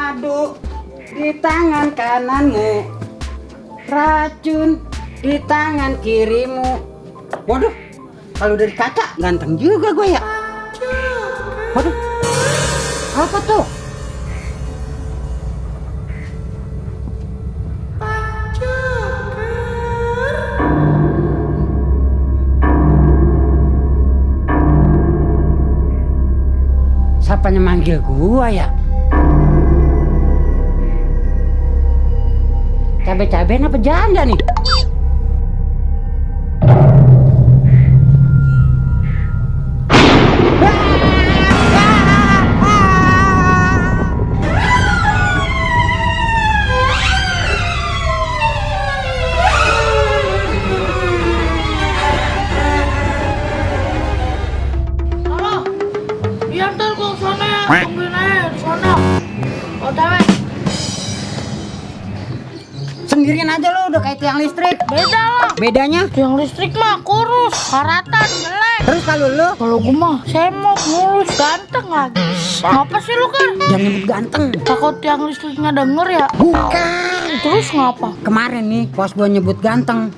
madu di tangan kananmu, racun di tangan kirimu. Waduh, kalau dari kaca ganteng juga gue ya. Waduh, apa tuh? Siapanya manggil gua ya? Cabe-cabean apa janda nih? Tungguin aja di sana. OTW. Sendirian aja lo udah kayak tiang listrik. Beda lah. Bedanya? Tiang listrik mah kurus, karatan, jelek. Terus kalau lo? Kalau gua mah semok, mulus, ganteng lagi. Ngapa sih lu kan? Jangan nyebut ganteng. Takut tiang listriknya denger ya? Bukan. Terus ngapa? Kemarin nih pas gua nyebut ganteng,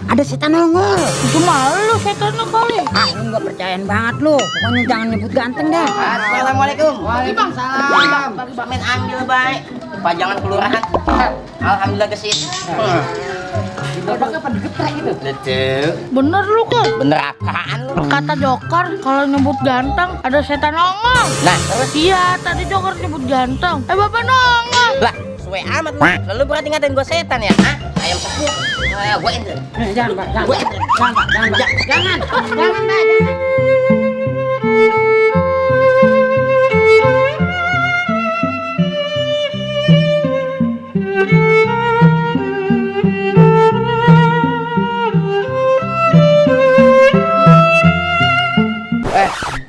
ada setan nongol. Itu mah lu setannya kali. Ah, lu nggak percayaan banget lu. Pokoknya jangan nyebut ganteng dah. Assalamualaikum. Waalaikumsalam. Main ambil baik. Pajangan kelurahan. Alhamdulillah gesit. Dibodoknya pada geprek gitu. Betul. Bener lu kan? Bener apaan lu? Kata Joker kalau nyebut ganteng ada setan nongol. Nah, terus Iya, tadi Joker nyebut ganteng. Bapak nongol. lah, suwe amat lu. Lalu berarti ngatain gua setan ya? Hah? Ayam sepuh. Gua ente. Jangan, Pak. Jangan, Pak. Jangan, Pak. Jangan, Pak. Jangan, Pak. Jangan.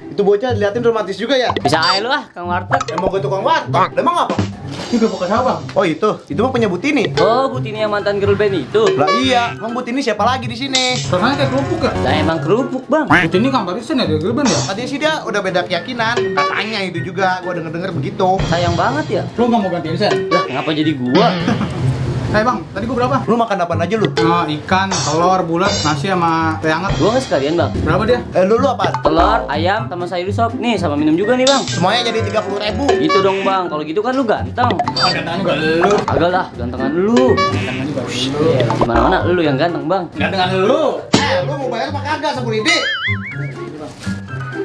Itu bocah diliatin romantis juga ya? Bisa aja lu ah, Kang Warteg. Emang gue tukang warteg. Emang apa? Ini bekas apa? Oh itu mah punya Butini. Oh, Butini yang mantan girl band itu. Lah iya, emang Butini siapa lagi di sini? Rasanya kayak kerupuk ya? Lah emang kerupuk, Bang. Itu ini kan barisan ya, dia gerban ya? Tadi sih dia udah beda keyakinan. Katanya itu juga, gua denger-denger begitu. Sayang banget ya. Lu nggak mau gantiin sen? Lah, ngapa jadi gua? Bang, tadi gua berapa? Lu makan apaan aja lu? Ikan, telur, bulat, nasi sama teh hangat. Gua nggak sekalian, Bang. Berapa dia? Lu apaan? Telur, ayam, sama sayur sop. Nih, sama minum juga nih, Bang. Semuanya jadi 30.000. Gitu dong, Bang. Kalau gitu kan lu ganteng. Gantengan juga lu. Agak lah, gantengan lu. Gantengan juga lu. Di mana-mana lu yang ganteng, Bang. Gantengan lu. Lu mau bayar apa kagak 10.000?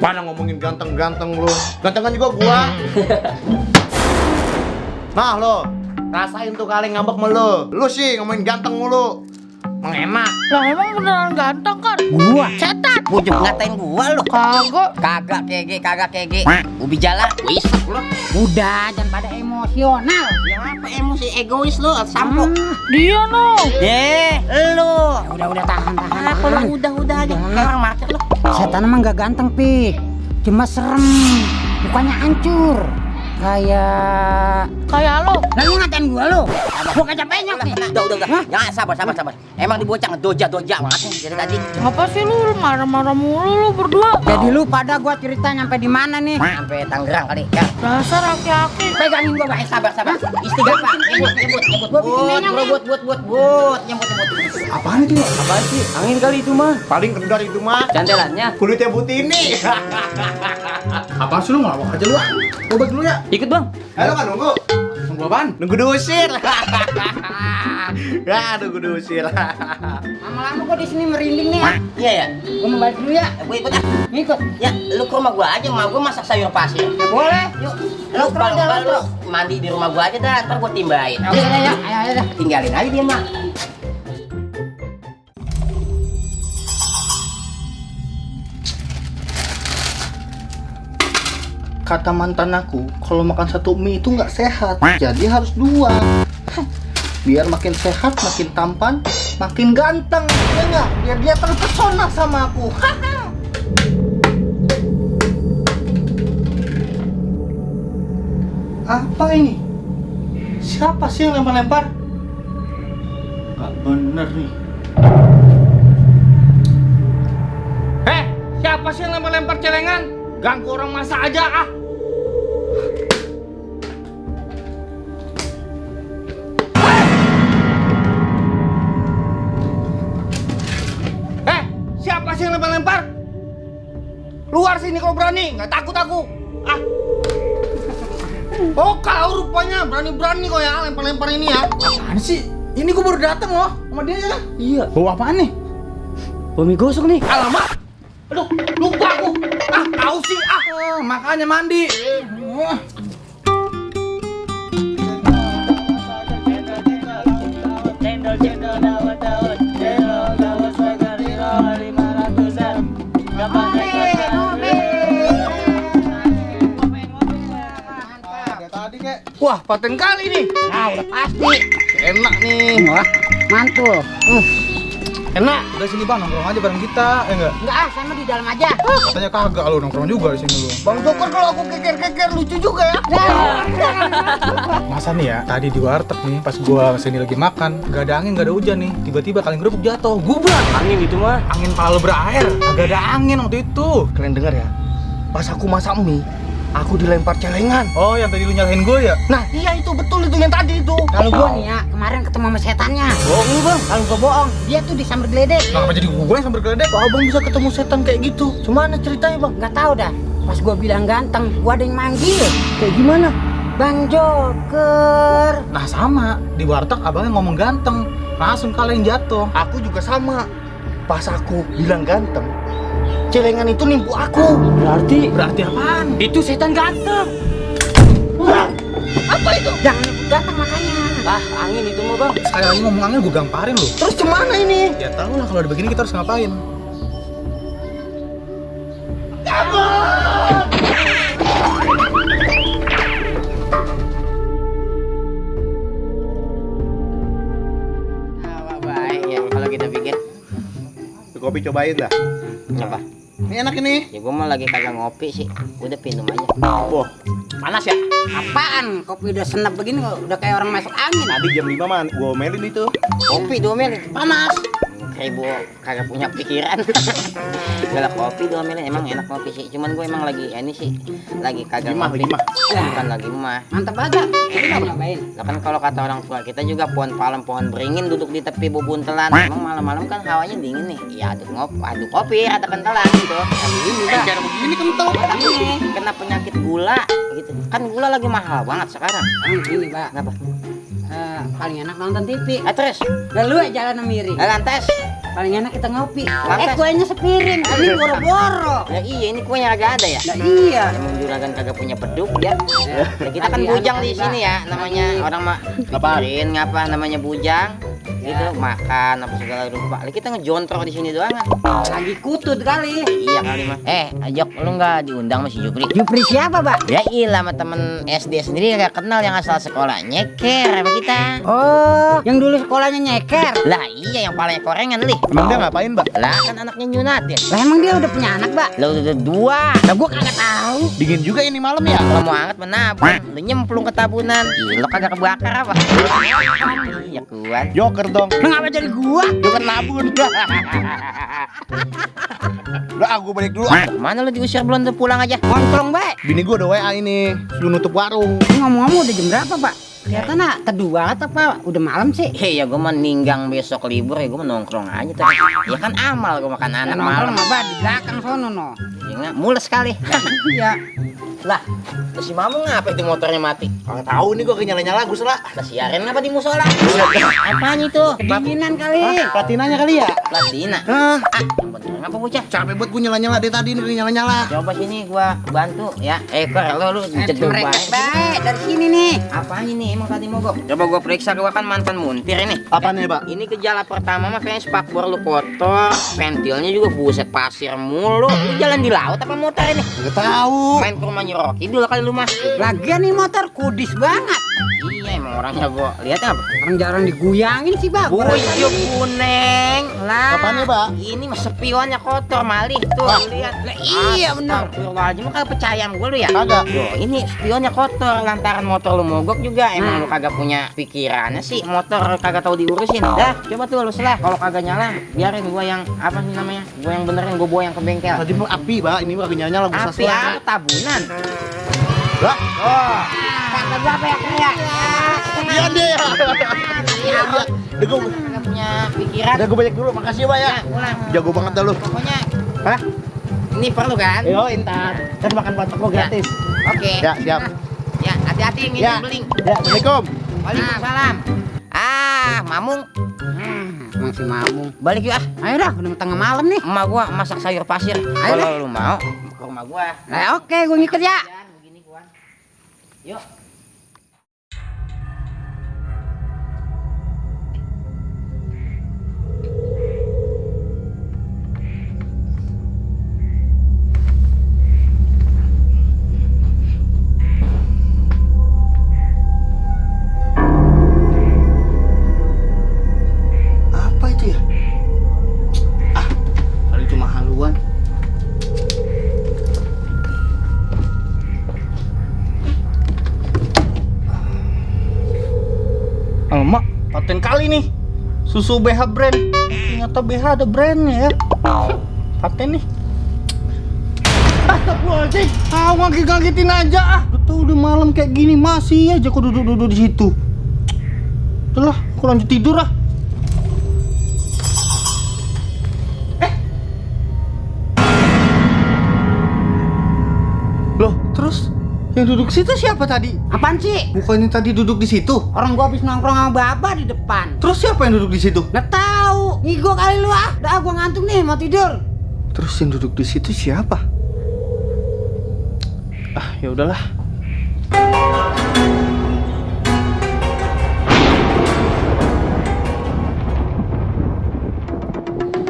Mana ngomongin ganteng-ganteng lu? Gantengan juga gua. Nah lo, rasain tuh kali ngambek mulu. Lu sih ngomongin ganteng mulu. Mengemak. Lah emang beneran ganteng kan? Gua. Setan. Bujuk ngatain gua lu. Kagak. Kagak kege. Ubi jala, wisek lu. Udah, jangan pada emosional. Yang apa emosi egois lu, sampo. Dia no. Lu. Udah tahan. Apa lu udah aja. Orang market lu. Setan emang gak ganteng, Pik. Cuma serem. Mukanya hancur. Kayak lo. Lalu ngatain gua lu. Gua kaca penyok nih. Udah. Jangan sabar. Emang dibocah ngedoja banget nih dari tadi. Apa sih lu marah-marah mulu lu berdua? Jadi lu pada gua cerita nyampe di mana nih? Sampai Tangerang kali. Ya. Dasar aki-aki. Pegangin gua, Pak. Sabar. Istighfar. Nyebut. Nyebut. Apaan itu ya? Apa sih? Angin kali itu mah. Paling kendor itu mah Cantelannya. kulitnya Butini. Apaan sih lu ngelawak aja lu? Gua balik dulu ya. Ikut, Bang. Halo kan nunggu. Nunggu apaan? Nunggu diusir. Ya, nunggu diusir. Lama-lama gua di sini merinding nih. Iya ya. Gua mau balik dulu ya. Gue ikut ah. Ikut. Ya, lu ke rumah gua aja, rumah gua masak sayur pasir. Ya, boleh. Yuk, lu kalau lu mandi di rumah gua aja dah, ntar gua timbain. Ayo dah. Tinggalin aja dia mah. Kata mantan aku, kalau makan satu mie itu nggak sehat, jadi harus dua. Biar makin sehat, makin tampan, makin ganteng, ya nggak? Biar dia terpesona sama aku. Apa ini? Siapa sih yang lempar-lempar? Gak bener nih. Siapa sih yang lempar-lempar celengan? Ganggu orang masak aja ah. Keluar sini kalau berani, nggak takut aku. Ah. Oh kau rupanya berani-berani kau ya lempar-lempar ini ya. Apaan sih? Ini gue baru datang loh sama dia ya. Iya. Bawa apaan nih? Bumi gosok nih. Alamak. Aduh, lupa aku. Ah, kau sih. Ah. Makanya mandi. Wah, paten kali nih. Nah, udah pasti. Enak nih. Wah, mantul. Enak. Udah sini bang, nongkrong aja bareng kita, enggak? Enggak ah, saya mah di dalam aja. Katanya kagak lu nongkrong juga di sini lu. Bang Jokor kalau aku keker-keker lucu juga ya. Masa nih ya, tadi di warteg nih, pas gua kesini lagi makan, gak ada angin, gak ada hujan nih, tiba-tiba kaleng kerupuk jatuh, gubrak. Angin itu mah. Angin pala berair, gak ada angin waktu itu. Kalian dengar ya? Pas aku masak mie, aku dilempar celengan. Oh, yang tadi lu nyalahin gue ya? Nah, iya itu betul itu yang tadi itu. Kalau gua nih ya, kemarin ketemu sama setannya. Bohong lu, Bang. Kalau gua bohong, dia tuh disambar geledek. Kenapa jadi gue yang sambil geledek? Kok abang bisa ketemu setan kayak gitu? Gimana ceritanya, Bang? Nggak tahu dah. Pas gua bilang ganteng, gua ada yang manggil. Kayak gimana? Bang Joker. Nah sama, di warteg abangnya ngomong ganteng, langsung kaleng jatuh. Aku juga sama. Pas aku bilang ganteng, celengan itu nimpu aku. Berarti apaan? Itu setan ganteng. Apa itu? Jangan nyebut ganteng makanya. Ah, angin itu mah bang. Sekali lagi ngomong angin gue gamparin lu. Terus gimana ini? Ya tau lah kalau udah begini kita harus ngapain. Baik ya kalau kita pikir. Kopi cobain dah. Apa? Ini enak ini. Ya gua mah lagi kagak ngopi sih. Udah minum aja. Wah, panas ya? Apaan? Kopi udah senap begini udah kayak orang masuk angin. Tadi jam 5 man, gua omelin itu. Kopi 2 ml. Panas. Kayak gua kagak punya pikiran. Galak kopi 2 ml emang enak kopi sih. Cuman gua emang lagi ini sih lagi kagak ngopi. Bukan lagi mah. Mantap aja. Kita nyobain. Lah kan kalau kata orang tua kita juga pohon palem pohon beringin duduk di tepi bubuntelan. Emang malam-malam kan hawanya dingin nih. Ya aduk kopi atau kentelan gitu. Ini Cara begini kental. ini kena penyakit gula gitu. Kan gula lagi mahal banget sekarang. Ini, Pak. Kenapa? Paling enak nonton TV. Terus Lalu jalan miring. lantas. Paling enak kita ngopi. Lantas. Kuenya sepiring. Ini boro-boro. Ya iya ini kuenya agak ada ya. Nah iya. Emang juragan kagak punya beduk ya. Ya, kita kan bujang di sini ya, namanya orang mah pikirin ngapa namanya bujang. Gitu makan apa segala rupa. Lah kita ngejontro di sini doang kan. Lagi kutut kali. Iya kali mah. Ajak lu nggak diundang masih Jupri. Jupri siapa, Pak? Ya ilah sama temen SD sendiri gak kenal yang asal sekolah nyeker sama kita. Oh, yang dulu sekolahnya nyeker. Lah iya yang palanya korengan lih. Emang dia ngapain, Mbak? Lah kan anaknya Yunatin. Lah emang dia udah punya anak, Pak? Lah udah 2. Lah gua kagak tahu. Dingin juga ini malam ya? Kalau mau hangat menabung, lu nyemplung ke tabunan. Ih, lo kagak kebakar apa? Iya kuat. Joker dong. Mengapa jadi gua? Joker nabun. Udah, aku balik dulu. Mana lu diusir belum tuh pulang aja? Nongkrong, baik. Bini gua udah WA ini, suruh nutup warung. Ini ngomong-ngomong udah jam berapa, Pak? Kelihatan teduh banget apa? Udah malam sih. Ya gua mah ninggang besok libur ya gua nongkrong aja terus. Ya kan amal gua makan anak Nongkrong malam. apa di belakang sono no. Ya nggak, mules sekali. Iya. Lah, si Mamu ngapa itu motornya mati? Kagak tahu nih gua nyala-nyala Gus lah. Lah siarin ngapa di musola? Apaan itu? Kedinginan kali. Platinanya kali ya? Platina. Hah? Yang bener ngapa bocah? Capek banget gua nyala-nyala dari tadi nih nyala-nyala. Coba sini gua bantu ya. Kor lu jeduk Mereka banget. baik dari sini nih. Apaan ini emang tadi mogok? Coba gua periksa gua kan mantan muntir ini. Apaan ya, Pak? Ini gejala pertama mah kayaknya spakbor lu kotor, ventilnya juga buset pasir mulu. Lu jalan di laut apa motor ini? Enggak tahu. Main ke rumahnya Rocky dulu kali lu mah. Lagian nih motor kudis banget. Iya emang orangnya gua lihatnya apa? Orang jarang diguyangin sih, Pak. Buyuk kuneng. Lah. Apaan ya, Pak? Ini mah spionnya kotor malih tuh lihat. Lah iya benar. Astagfirullahaladzim, lu kagak percaya sama gua lu ya? Kagak. Loh, ini spionnya kotor lantaran motor lu mogok juga. Emang lu kagak punya pikirannya sih, motor kagak tahu diurusin. Dah, coba tuh lu selah. Kalau kagak nyala, biarin gua yang apa sih namanya? Gua yang benerin, gua bawa yang ke bengkel. Tadi mau api, Pak. Ini mah nyala gua Api apa tabunan? Lah. Oh. Kata gua apa ya kayak? Iya deh. Iya. Udah gua Kagak punya pikiran. udah gua balik dulu. Makasih ya, Pak ya. Nah, pulang. Jago banget dah lu. Pokoknya Hah? Ini perlu kan? Yo, entar. Kan makan batok lo gratis. Oke. Ya, siap. Ya, hati-hati yang Ya. beling. Ya, Assalamualaikum. Waalaikumsalam. Mamung. Masih mamung. Balik yuk ah. Ayo dah, udah tengah malam nih. Emak gua masak sayur pasir. Ayo Kalau lu mau ke rumah gua. Oke, gue ngikut ya. Begini gua. Yuk. Apa itu ya? Kali cuma haluan. Alamak, paten kali nih. Susu BH brand. Ternyata BH ada brandnya ya. Paten nih. Astagfirullahaladzim. Ngagetin aja ah. Udah malam kayak gini masih aja kok duduk-duduk di situ. Udahlah, aku lanjut tidur ah. Loh, terus yang duduk situ siapa tadi? Apaan sih? Bukannya tadi duduk di situ? Orang gua habis nongkrong sama Baba di depan. Terus siapa yang duduk di situ? Nggak tahu. Ngigo kali lu ah. Udah gua ngantuk nih, mau tidur. Terus yang duduk di situ siapa? Ah, ya udahlah.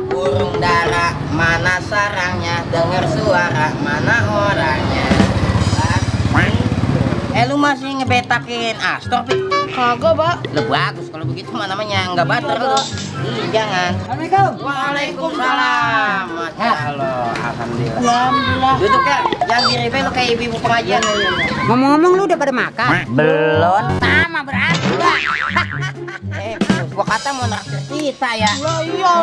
Burung dara, mana sarangnya? Dengar suara, mana orangnya? Lu masih ngebetakin Astor, Pik? Kagak, Pak. Lu bagus kalau begitu mah namanya nggak bater lu. Ih, jangan. Assalamualaikum. Waalaikumsalam. Masya Allah, alhamdulillah. Alhamdulillah. Duduk ya, jangan diribe lu kayak ibu-ibu pengajian. Ngomong-ngomong lu udah pada makan? Belum. Sama berarti, Bang. Gua kata mau naktir kita ya. Iya.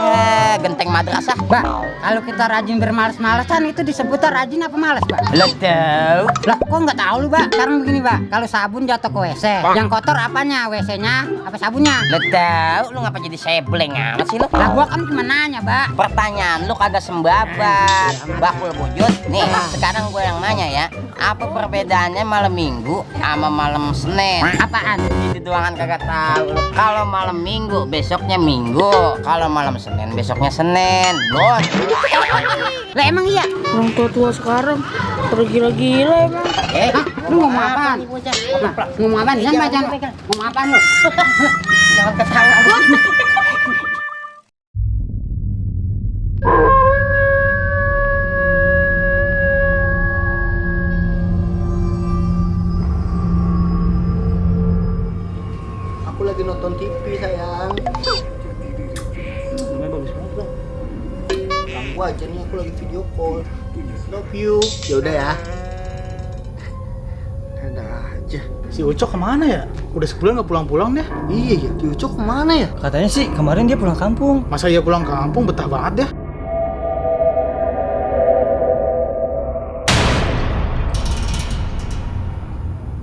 Genteng madrasah. Mbak, kalau kita rajin bermalas-malasan itu disebutnya rajin apa malas, Mbak? Lu tahu? Lah, kok nggak tahu lu, Mbak? Sekarang begini, Mbak. Kalau sabun jatuh ke WC, yang kotor apanya? WC-nya apa sabunnya? Lu tahu? Lu ngapa jadi sebleng amat sih lu? Lah, gua kan cuma nanya, Mbak. Pertanyaan lu kagak sembabat, bakul bujut. Nih, sekarang gue yang nanya ya. Apa perbedaannya malam Minggu sama malam Senin? Apaan? Itu doang kan kagak tahu. Kalau malam Minggu besoknya Minggu, kalau malam Senin besoknya Senin. Bos. Lah, emang iya? Orang tua-tua sekarang tergila-gila emang. Hah? Lu ngomong apaan? Nah, ngomong apaan? Jangan, Mbak, jangan. Ngomong apaan lu? Jangan ketawa. Aku lagi nonton TV sayang. Namanya bagus banget bang. Ganggu aja nih, aku lagi video call. Love you. Ya udah ya. Ada aja. Si Ucok kemana ya? Udah sebulan nggak pulang-pulang deh. Iya ya, Diucok kemana ya? Katanya sih kemarin dia pulang kampung. Masa iya pulang kampung betah banget ya?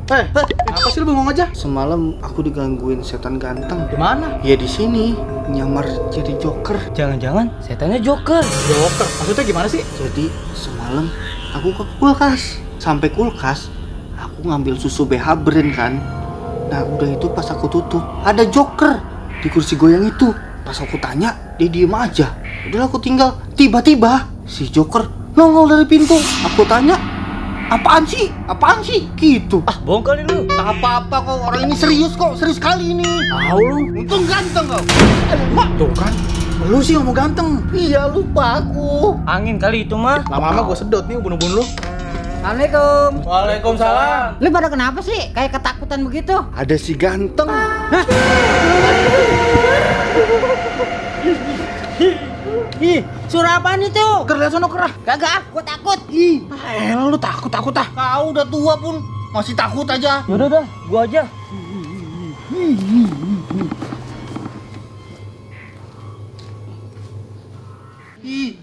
Apa sih lu bengong aja? Semalam aku digangguin setan ganteng. Di mana? Ya di sini, nyamar jadi Joker. Jangan-jangan setannya Joker. Joker. Maksudnya gimana sih? Jadi semalam aku ke kulkas. Sampai kulkas, aku ngambil susu BH brand kan. Nah udah itu pas aku tutup, ada Joker di kursi goyang itu. Pas aku tanya, dia diem aja. Udah aku tinggal. Tiba-tiba si Joker nongol dari pintu. Aku tanya, apaan sih? Apaan sih? Gitu. Ah, bohong kali lu. Tak apa-apa kok, orang ini serius kok, serius kali ini. Tahu lu. Untung ganteng kau. Tuh kan. Lu sih ngomong ganteng. Iya lupa aku. Angin kali itu mah. Lama-lama gue sedot nih ubun-ubun lu. Assalamualaikum. Waalaikumsalam. Lu pada kenapa sih? Kayak ketakutan begitu? Ada si ganteng. Ih, suara apaan itu? Ker, lihat sono kerah. Kagak, gua takut. Ih, Lu takut ah. kau udah tua pun masih takut aja. Yaudah dah, gua aja. Ih,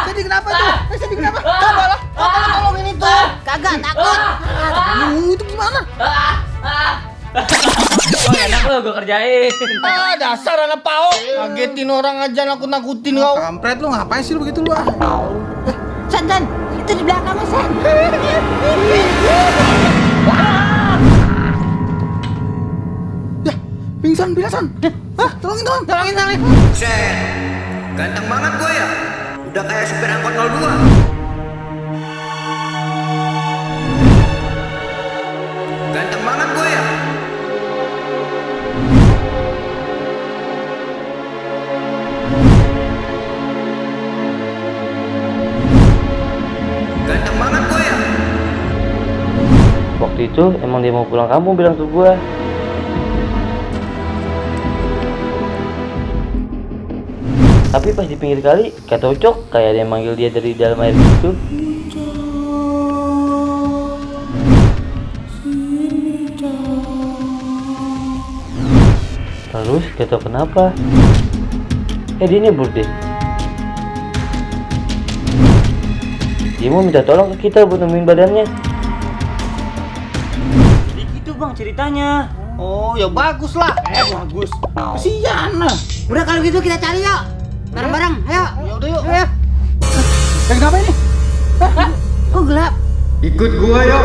Jadi kenapa itu? Jadi kenapa? cobalah tolongin itu. Kagak takut. Itu gimana? Oh ya, Enak lo gue kerjain. Ah, dasar anak pao. Kagetin orang aja nakut-nakutin kau. Kampret lu ngapain sih lu begitu lu ah? San, itu di belakang San. Pingsan. Hah, tolongin. Buset, ganteng banget gue ya. Udah kayak supir angkot 02. Ganteng banget gue ya. Ganteng banget gue ya. Waktu itu emang dia mau pulang kampung bilang ke gue. Tapi pas di pinggir kali, kayak tocok, kayak ada yang manggil dia dari dalam air gitu. Terus, gak tau kenapa. Dia nyebur deh. Dia mau minta tolong ke kita buat nemuin badannya. Jadi gitu bang ceritanya. Oh, ya bagus lah. Bagus. Kesian lah. Udah kalau gitu kita cari yuk. Bareng-bareng, ayo. Ya udah yuk. Ayo. Lagi ngapain nih? Kok gelap? Ikut gua yuk.